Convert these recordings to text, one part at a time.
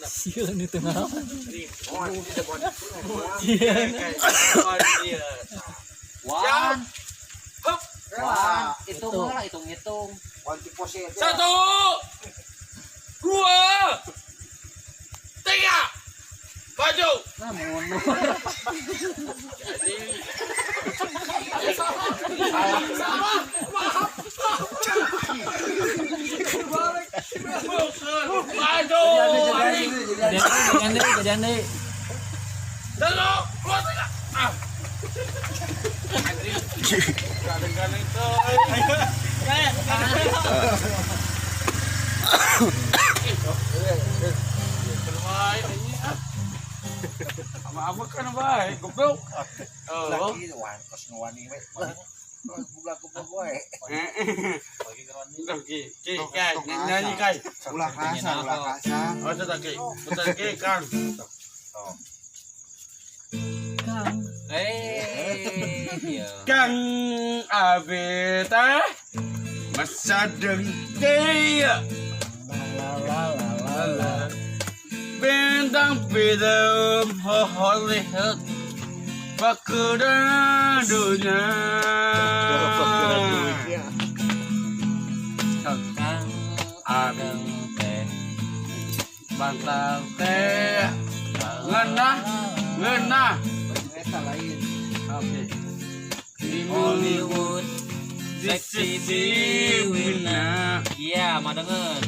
Sieun itu naon? Sieun. Wan. Wan, Hitung lah, hitung-hitung. Satu, dua, tiga, maju. Nah, mundur. Jadi maju. Jajan deui. Satu, dua, tiga. Ah. Kadang-kadang itu. Apa kan bae, goblok. Oh. Lagi wan kos ngewani we. Goblok-goblok wae. Ki, ki, kai, nyanyi kai. Ulah kasar, ulah kasar. Oh, sudah ki. Bentar ki, Kang. Kang. Eh, Kang Abeta masa dengki La la la la la. Bintang film Hollywood Pakuran dunia. Kang Abeng teh. Bantal teh ngenah ngenah. Eta lain. Oke. Di Hollywood di seksi sisi wina. Iya, madengen.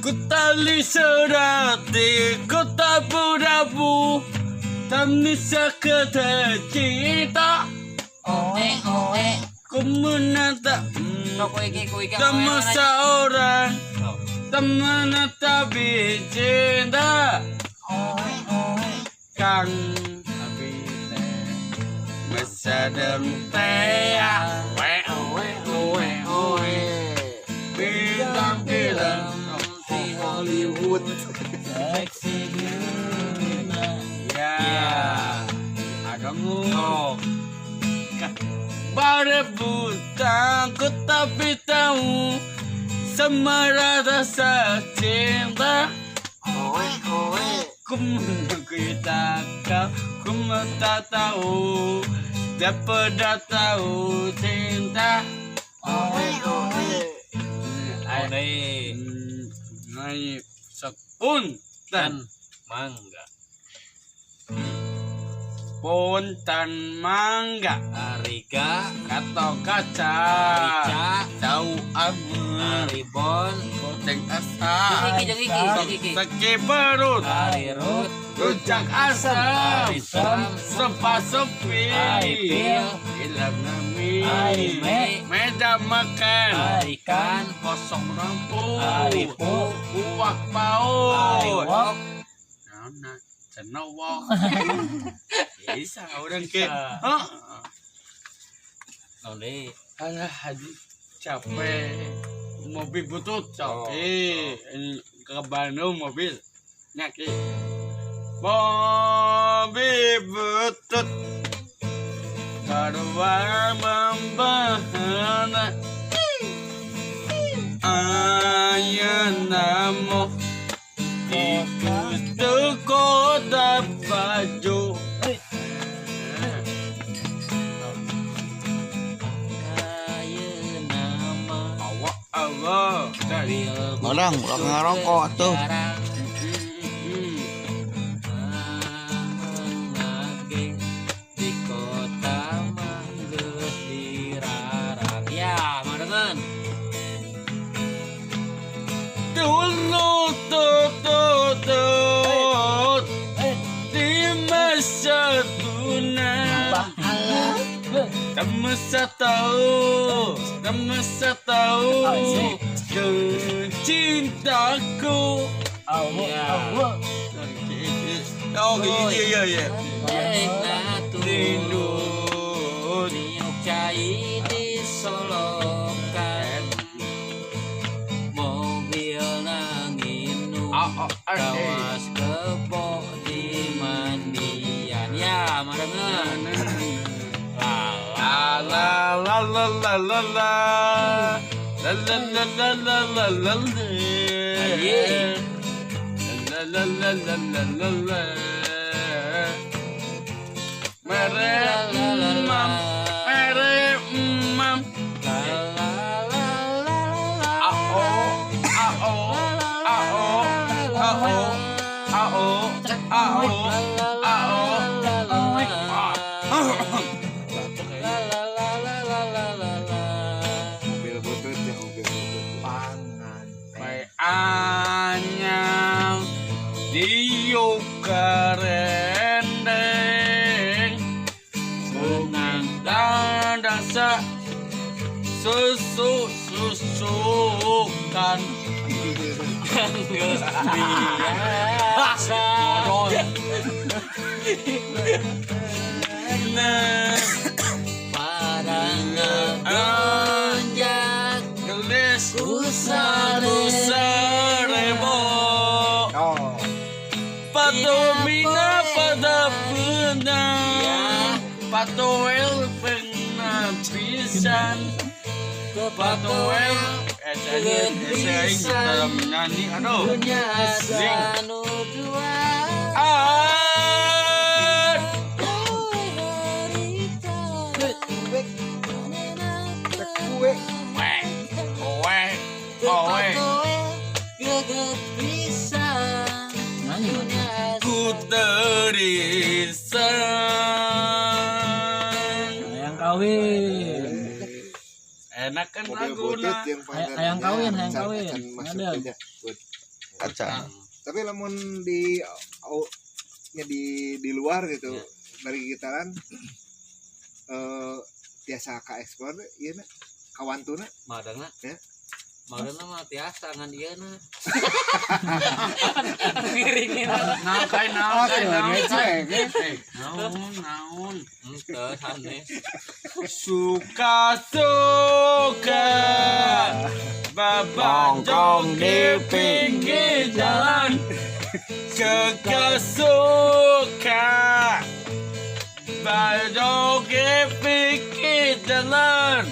Kutali serati kota budabu Tamnisa kata cinta Oe oe. Ku menatap Sok kowe iki kowe iki. Sama seorang menatapi cinta. Oe oe. Kang Abite masa teh we we we we bintang film Di Hollywood seksi dunia. Ya adamu Oh. Berebutan ku tapi tahu sama rasa cinta. Oe oe. Ku kita kau, ku tak tahu, tak pernah tahu cinta. Oe oe. Oh, deui. Naik sepunten, Mangga. punten mangga, Ariga, kato kaca, Rica, jauh amat, Aribon, goceng asa, jeung iki jeung iki jeung iki. seki perut, Arirut, rujak asam, Arisem, sempa sepi, Aripil, hilang nami, Arime, meja makan, Arikan, kosong rampung, Aripu, uak paut, Ariwok, nah, cenowok, bisa orang ke, hah? Naon deui? Alah, haji capek, mobil butut capek, ini ke Bandung mobil, nyaki, mobil butut, keluar membahana, ayanamu ikut kota baju. Ayeuna mah Awak Allah dari Orang ulah ngarokok atuh. jarang mangge di kota mah geus dirarang. Ya, madengen. Dulu tutut di masa tuna. Temesa tahu, temesa tahu cintaku. Iya. Oh iya iya iya. Baiklah turun Rindu niuk cai di Solokan. Mobil nanginu kawas kebo di mandian. Ya, marengan. La La la la la la la la La la la la la la la la. Aye. La la la la la la la. Mere mam, mere mam. La la la la la. A o a o a o a o a o a o a o. La la la la la la la la. Mobil butut ya, mobil butut. Pangan. Pai anyang diuk karendeng Senang dandang sa susu susukan geus biasa. Nah, Padang ngegonjak gelis Kusare. Sarebo Oh, Patomina pada benang Patoel penapisan Patoel saya dalam nyanyi aduh Punya asa nu dua. Ah kue. Weh kowe kowe Geget pisan Nyanyi. Punya ku terisan. Hayang kawin. Enak kan Mobil lagu butut na yang pangan. Hayang kawin, hayang kawin. Masuk Ada. aja. But. Kaca. Tapi lamun di oh, nya di luar gitu Ya. dari gitaran tiasa ka ekspor ieu na kawantuna Madangna. Ya. Madangna mah tiasa ngan ieu na. Ngiringin. Nah, kai naon, kai naon, kai. eh. Eh, naon, naon. Henteu sanes. Suka suka Bapak Nongkrong di di pinggir jalan. Suka suka Bajoge pinggir jalan.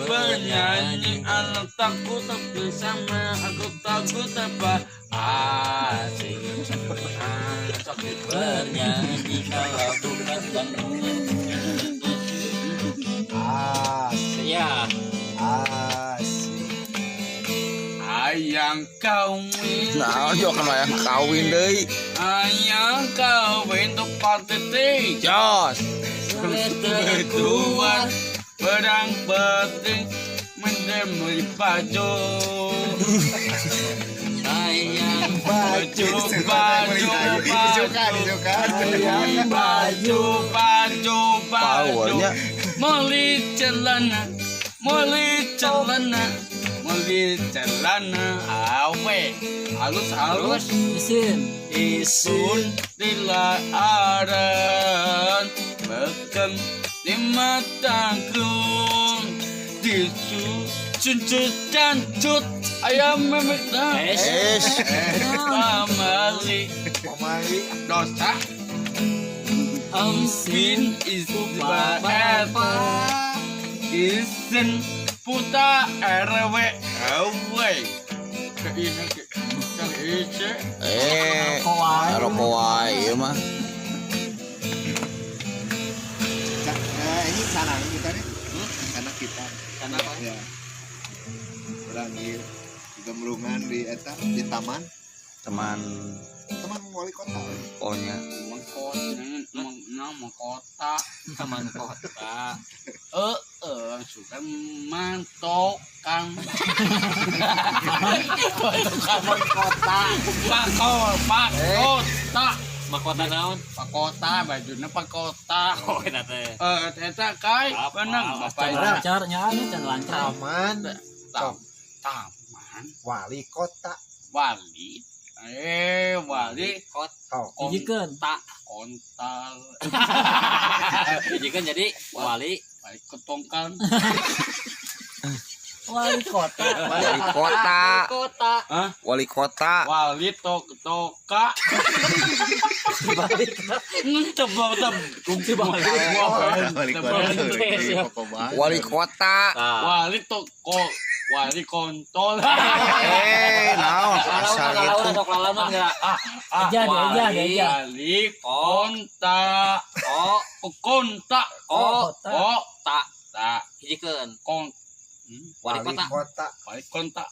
Bernyanyi anak takut tapi sama aku takut apa asik asik Bernyanyi kalau bukan Bandung. Asik. Ya, Asik. Ayang kawin. Nah, yo kan ayang kawin deui. Ayang kawin tepat titik. Jos. Kuat pedang penting mendem baju. Ayang Baju baju Disuka, baju disuka. baju baju baju. Powernya. Meli celana, meli celana, meli celana awe halus halus. Isin. Isun dilaran beken di mataku disu cuncut cancut ayam memek dah Es. Es. pamali Pamali. dosa Ampin isbaet isen puta rw rw ke ini ke ke Eh. Kowai. Rokok wae ieu mah. Nah, ini sana kita nih. Sana kita. Sana apa? Ya. Orang di gemrungan di eta di taman, Teman taman wali kota. pokoknya. Mengkota, mengkota, Taman kota. Suka mantokang. Kota, pakota, Mahkota naon? pakota, bajunya pakota. Oh, eta teh. Eta kai, Apa? benang, bapak Lancar nya anu can lancar. Taman Taman wali kota. wali, wali Kota. Hijikeun. konta, kontal, Hijikeun jadi wali. wali ketongkan. Wali kota. Wali kota. Kota. Hah? Wali kota. Wali toka. Wali kota. Wali toko. Wali kontol. Naon asal gitu. Aja. Wali konta. Konta. Kota. Hijikeun. Kon. Wali kota. Wali konta.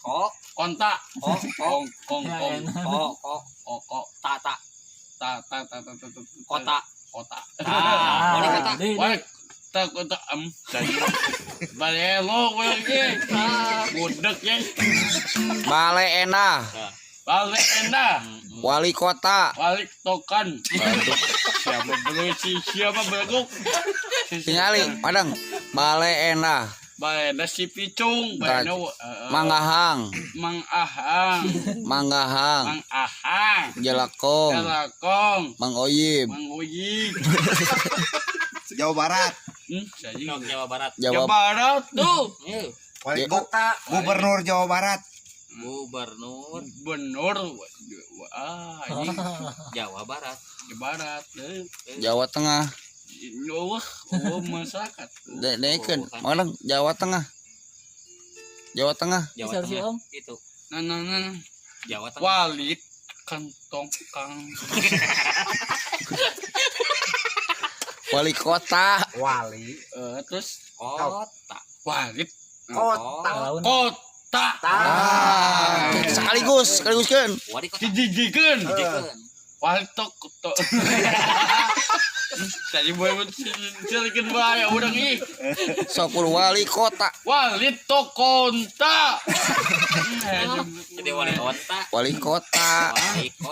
Ko. Konta. Ko. Kong kong kong. Ko. Ko. Ko. Ta ta. Ta ta ta ta ta. Kota. Kota. Wali kota. Wali kota em. Balelo gue. Budek ya. Bale Endah. Bale Endah. Wali kota. Wali tokan. Siapa belusi, siapa belguk. Tingali, padang. Bale Endah. Bale Endah si Picung, Bale Mangahang. Mangahang. Mangahang. Mangahang. Jelakong. Jelakong. Mang Oyib. Mang Oyib. Jawa Barat. Jawa Barat. Jawa Barat tuh. Wali kota, Gubernur Jawa Barat. Gubernur. Ini Jawa Barat. Jawa Barat. Jawa Tengah. Oh, masyarakat. Dekeun, malang Jawa Tengah. Jawa Tengah. Jawa Tengah. Itu. Nah. Jawa Tengah. Walid kantong kang. Wali kota. Wali. Terus kota. Walid kota. Kota. Sekaligus kan. Wali kota. Dijijikeun. Wali kota. Tadi boleh cerikin bae urang ih. Sok wali kota. Wali konta. Jadi wali kota. Wali kota.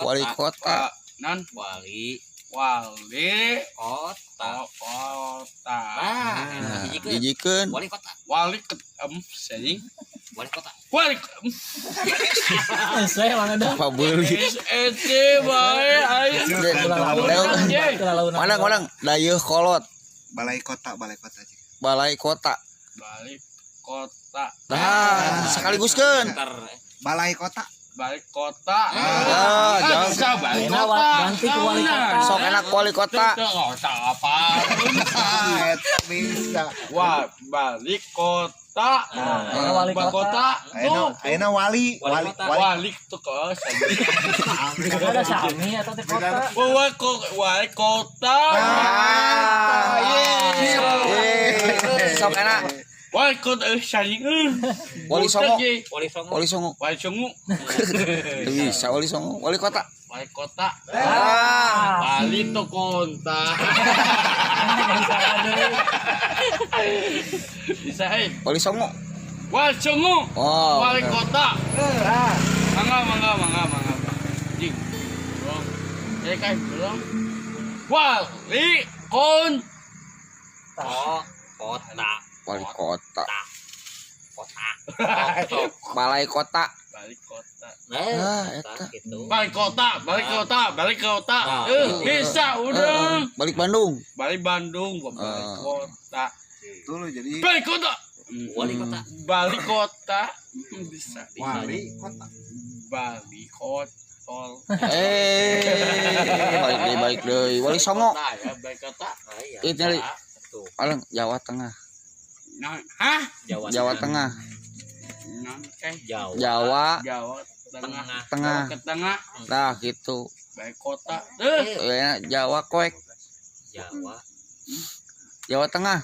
Wali kota. Nan wali Wali kota. Kota. Nah, dijikeun. Wali kota. Wali sering. Wali kota. Wali. Saya mana dah? Apa beuli? Ece bae aing. Madang dayeuh kolot. Balai kota, balai kota. Balai kota. Balai kota. Nah, sekaliguskeun. Balai kota. Balik kota. Jangan bisa balik kota. Ganti ke wali kota. Sok enak wali kota. Kota apa? Bisa. Wah, balik kota. Wali kota. Ayeuna wali, wali, wali tuh kok. Ada sami atau teh kota? Wali kota. Sok enak. Wali kota saing. Wali Songo. Wali Songo. Wali Songo. Wali Songo. Bisa Wali Songo. Wali kota. Wali kota. Wali to konta. Bisa Wali Songo. Wali Songo. Oh. Wali kota. Mangga mangga mangga mangga. Jing. Belum. Jadi kan belum. Wali kon. Kota. Wali kota. Kota. Balai kota. Balai kota. Nah, eta. Gitu. Balai kota, balai kota, balai kota. Bisa udah. Balik Bandung. Balik Bandung, balai kota. Itu lo jadi balik kota. Wali kota. Balik kota. Bisa. Wali kota. Balik kotol. Balik deui, balik deui. Wali Songo. Balik kota. Itu nyari. Alang Jawa Tengah. Hah? Jawa Tengah. Jawa Jawa Tengah. Tengah. Ke tengah. Nah, gitu. Baik kota. Jawa koek. Jawa. Jawa Tengah.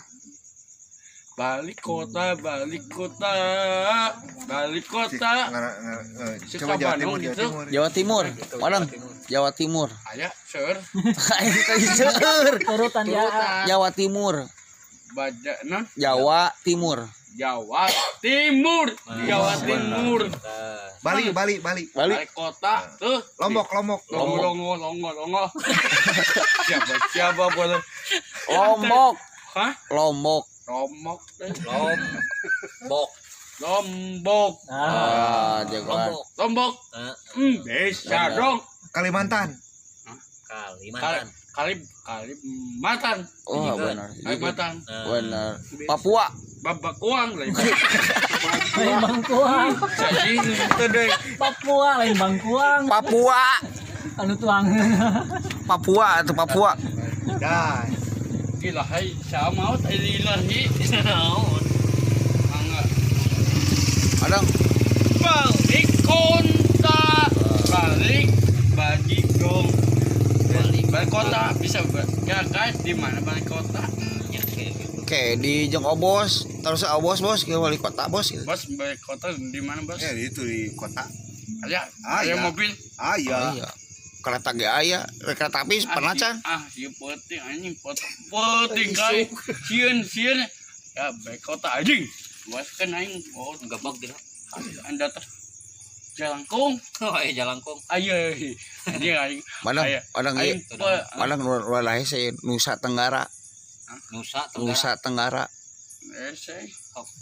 Balik kota, balik kota. Balik kota. Coba Jawa Timur, Jawa Timur. Jawa Timur. Padang. Jawa Timur. Aya, seur. Seur. Turutan ya. Jawa Timur. Baja, non? Jawa Timur. Jawa Timur. Jawa Timur. Bali, Bali, Bali. Bali. Kota tuh. Lombok, Lombok. Longo, longo, longo. Siapa siapa boleh. Lombok. Hah? Lombok. Lombok. Lombok. Lombok. Ah, jagoan. Lombok. Bisa dong. Kalimantan. Kalimantan. Kalimantan. Oh, benar. Kalimantan. Benar. Papua. Babakuang lain. Lain Bangkuang. Jadi itu deh. Papua lain Bangkuang. Papua. Anu tuang. Papua atau Papua. Dah. Gila hai, sama maut ilahi. Naon? Mangga. Adang. Balik kota. Balik Bagigong. Balik kota bisa ya guys di mana balik kota? Oke, di Jeng Obos, terus Obos bos ke wali kota bos gitu. Bos balik kota di mana bos? Ya itu di kota. Aya, aya mobil. Aya. Iya. Kereta ge aya, kereta api pernah can? Ah, ieu peuting anjing, peuting kai. Sieun. Ya balik kota anjing. Luaskeun aing. Oh, Gebeg gitu. Anda teh Jalangkung. Oh, iya Jalangkung. Ayo, anjing aing. Madang, madang ieu. Madang nu lae saya Nusa Tenggara. Nusa Tenggara. Nusa Tenggara.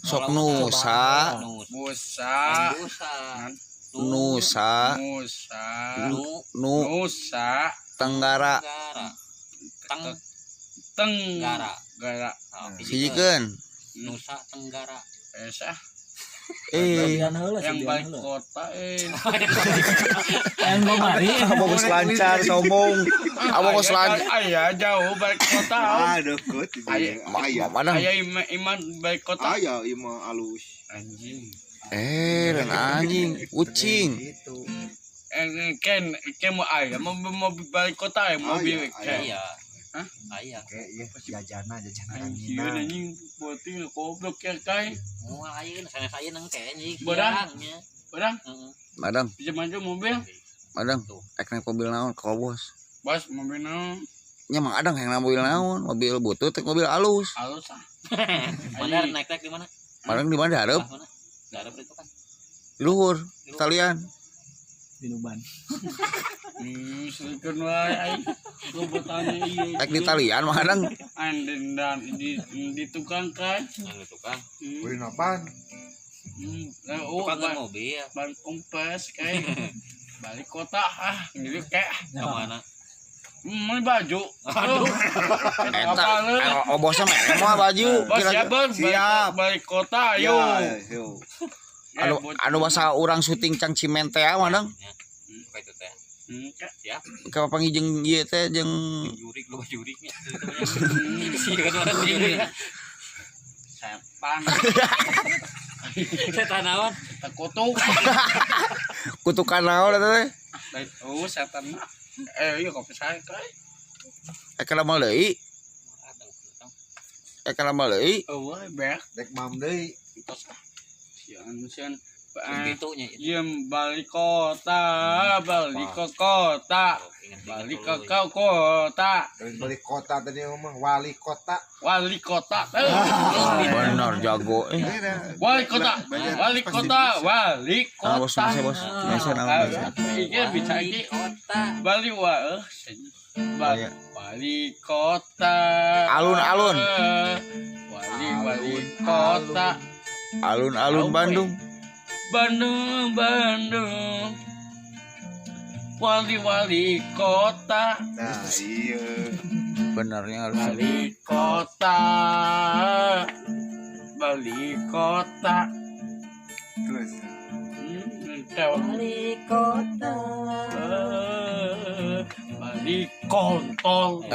Sok Nusa. Nusa. Nusa. Nusa. Nusa. Nusa Tenggara. Tenggara. Tenggara. Sijikeun. Nusa Tenggara. Esa. Yang balik kota yang gomari bagus lancar sombong bagus lancar ayah jauh balik kota aduh deket ayah ayah iman balik kota ayah iman alus anjing dan anjing kucing ken ken mau ayah mau balik kota ya mobil ayah. Hah? Ayah. Kayak iya jajana anjing anjing boting goblok ya kai. Moal ayeuna sanes ayeuna engke anjing. Barang. Barang. Madang. Bisa maju mobil. Madang. Ek naik mobil naon ka bos. Bos mobil naon? Nya Mang Adang yang mobil naon? Mobil butut teh mobil alus. Alus ah. Mana naik trek di mana? Madang di mana hareup? Hareup itu kan. Luhur, talian. Di Nuban. Selikeun wae aing. Gobotannya ieu. Ek di talian Mang Adang. Andendan di tukang kan. Di tukang. Beli apaan? Tukang mobil. Ban kompes kayak balik kota ah gitu kayak ke mana? Beli baju. Aduh. Eta obosna mah moal baju. Bos siap, balik kota ayo. Anu bahasa urang syuting cang cimen teh Madang. Itu teh. Siap. Ka panggih jeung ieu teh jeung jurik loba juriknya. Sieun orang jurik. Setan. Setan naon? Kutuk. Kutukan naon eta teh? Oh, setan mah. Ieu kopi saya kai. Kana mah deui. Kana mah deui. Eueuh beak. Dek mam deui. Tos. Sian begitunya iya balik kota, balik ke kota, balik ke kota. Balik kota tadi mah wali kota. Wali kota. Benar jago. Wali kota, wali kota, wali kota. Bos, bos, iya bisa iki. Balik wa, wali kota. Alun-alun. Wali kota. Alun-alun Bandung. Bandung, Bandung. Wali-wali kota. Nah, iya. Benarnya harus wali kota. Wali kota. Terus. Wali kota. Wali kontol.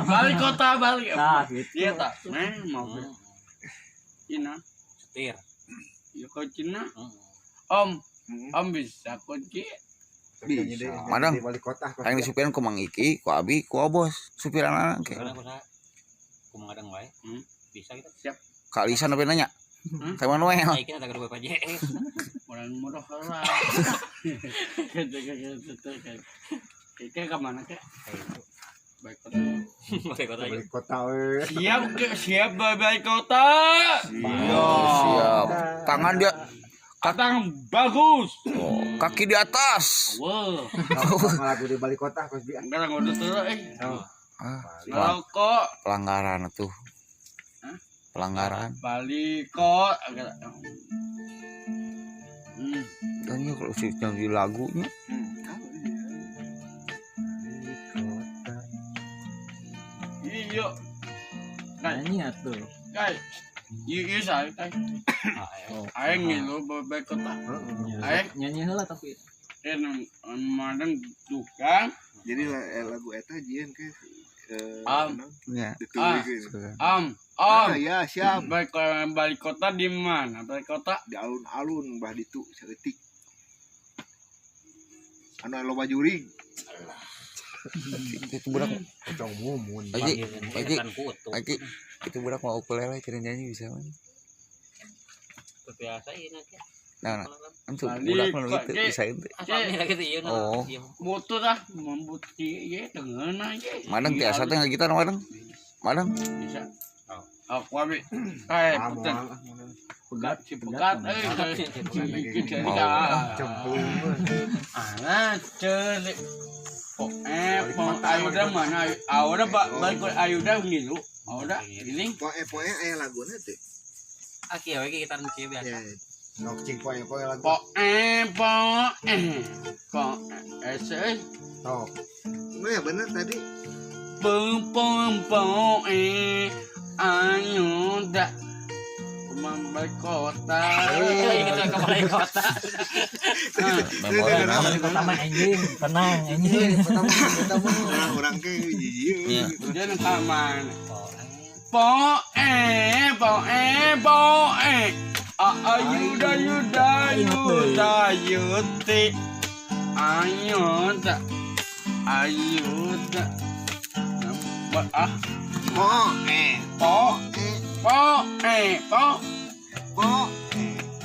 Wali kota, balik. Nah, gitu. Iya tak? Mau. Cina. Setir. Ya kau Cina. Om, om bisa kunci. Bisa. Madang. Aing disupiran ku Mang Iki, ku Abi, ku Obos. Supiran anak ke. Ku Mang Adang wae. Bisa gitu. Siap. Kak Lisan apa nanya? Ka Manuel. Iki ada grup BPJS. Orang murah lah. Keke ke mana kek? Balik kota. Balik kota. Balik kota. Siap ke, siap balik kota. Siap. Tangan dia tangan bagus. Oh, kaki di atas. Wow. Lagu di balik kota kos bi. Enggak udah terus eh. Rokok. Pelanggaran tuh. Pelanggaran. Balik kota. Dan ya kalau di lagunya. Yuk. Nyanyi atuh. Kai. Ieu saya teh. Aing ngilu balik kota. Aing nyanyi heula tapi. Madang tukang. Jadi lagu eta jieun ke ya. Ya siap. Balik kota di mana? Balik kota di alun-alun bah ditu saeutik. Anu loba jurig. Itu budak pocong mumun. Aki, itu budak mau ukulele cara nyanyi bisa man. Biasa ieu nanti. Nah, itu budak mah gitu bisa itu. Oh. Butuh dah membukti ieu tengeuna ieu. Madang tiasa teh gitar madang. Madang. Bisa. Aku abi. Kae puter. Pegat si pegat euy. Cemplung. Ah, celik. Ayuda mana? Ayuda balik Ayuda ngilu. Ayuda giling. Poe-poe aya laguna teh. Ah kieu we gitar nu kieu biasa. Nok cing poe-poe lagu. Poe poe. Poe eh. Tok. Ya bener tadi. Pem pem poe Ayuda. Balik kota. Gitu ke balik kota. Balik kota mah anjing, tenang anjing. Orang ke ieu. Dia nang taman. Poe poe poe. Ayuda yuda yuda yuti. Ayuda. Ayuda. Ah. Poe poe poe po po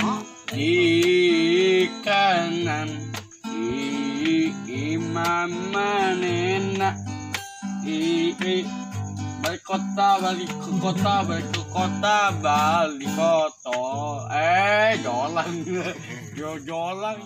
po di kanan i imamanena i balik kota balik ke kota balik ke kota balik kota jolang jolang.